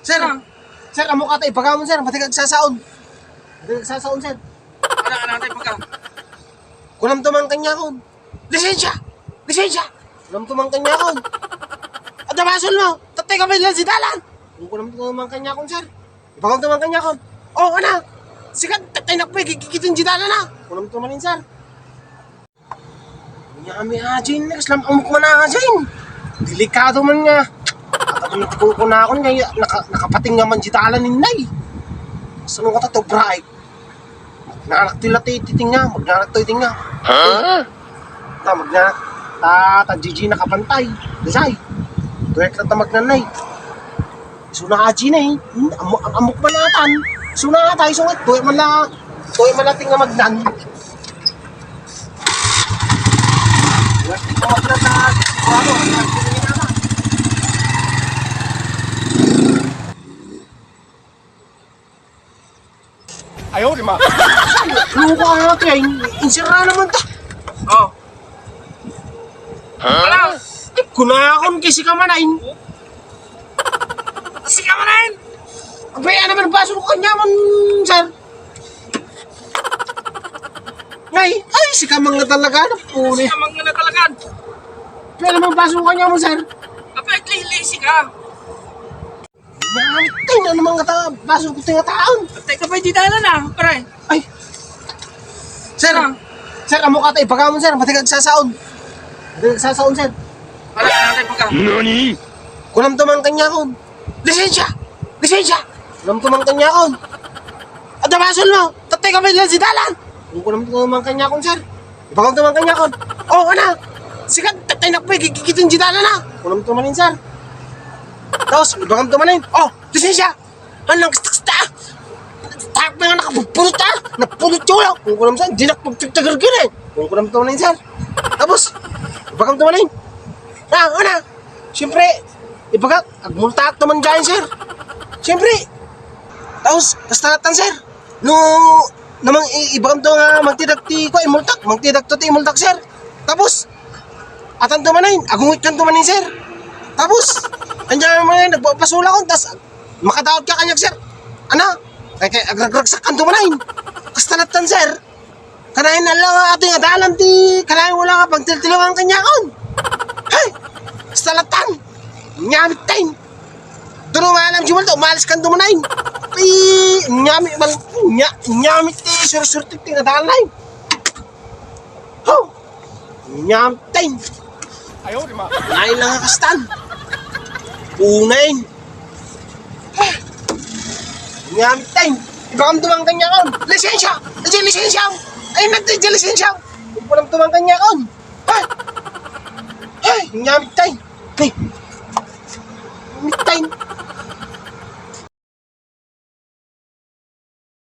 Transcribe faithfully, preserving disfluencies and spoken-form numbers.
Sir, Ah. sir, ammok ata ibagamon, sir. Madi ka agsasaon. Madi ka agsasaon, sir. Ano, ano, ano, ibaga? Kunam to man kaniakon. Lisensya! Lisensya! Kunam to man kaniakon. Adda basolmo! Tattay ka pay la iti dalan! Kunam to man kaniakon, sir. Ibagam to man kaniakon. Oh, ana! Sika, tattay nak pay, gigigitin iti dalan, ah! Kunam to man, sir. Ania mi ajin, kasla ammok man ajin. Delikado man nga. At ang kukunakon nga, naka-, nakapating nga man iti dalan ni Nay. Saan ko ta to, bright? Magnanak ti lati, ti tinga, magnanak to, tinga. Huh? Ta, magnanak. Ta, ta, Gigi nakapantay. Dasay. Tuwek na ta magnanay. Suna aji na eh. Hmm, amo-, am-, ammok man atan. Suna ata, isungat. Tuwek man la, tuwek man la tinga magnan. Ayaw, di ma. Luka nga, Teng. Insira naman ta. Oh. Ala, kunakon kay sika man ay. Sika man ay. Abay, ano man, baso ko kanya man, sir. Ngay, ay, sika man nga talaga, ano po ni? Sika man nga talaga. Pero man baso ko kanya man, sir. Abay, lili sika. Yan, Teng, ano man nga ta-, baso ko tinga taon. Teka, pwede tayo na, pre. Ay. Sir, Ah. sir, ammok ata ibagamon, sir. Madi ka agsasaon. Madi ka agsasaon, sir. Para sa akin, pagka. Nani? Kunam to man kaniakon. Lisensya! Lisensya! Kunam to man kaniakon. Adda basolmo! Tattay ka pay la iti dalan! Kunam to man kaniakon, sir. Ibagam to man kaniakon. Oh, ana! Sika, tattay nak pay, gigigitin iti dalan, ah! Kunam to man, sir. Tapos, ibagam to man, oh, lisensya! Anong kasta-kasta? Tak pa nga nakapupulot, ah! Napulot yung ulo! Kunam, sir, di nakapagtagtagargin, eh! Kunam to man, sir. Tapos, ibagam to man, ah, ana! Siyempre, ibagak, agmultaak to man dyan, sir. Siyempre, tapos, kasta latan, sir. No, namang i-, ibagam to nga magtidak ti, ko, imultak, magtidak to ti imultak, sir. Tapos, atan to manin, agungit kan to manin, sir. Tapos, anya manin, nagpapasulakon, tas makadaot ka kaniak, sir. Ana, kay, kay, agragragsak kan to manin. Kasta latan, sir. Kanayon na lang ati nga dalan ti, kanayon wala nga pagtiltilawan kaniakon. Hey! Kasta latan. Nyamit tayo. Duno nga alam, Jumel, to, umalis kan dumanay. Ay, nyami, mal, nya, nyami ti sursurtik ti nadalay. Ho! Nyami, tay. Ayaw, di ma. Lain lang nga kastan. Unay. Nyami, tay. Ibagam tumang kaniakon. Lisensya! Ay, lisensya! Ay, nagtay, lisensya! Ibagam tumang kaniakon. Ay! Ay, nyami, tay. Ay,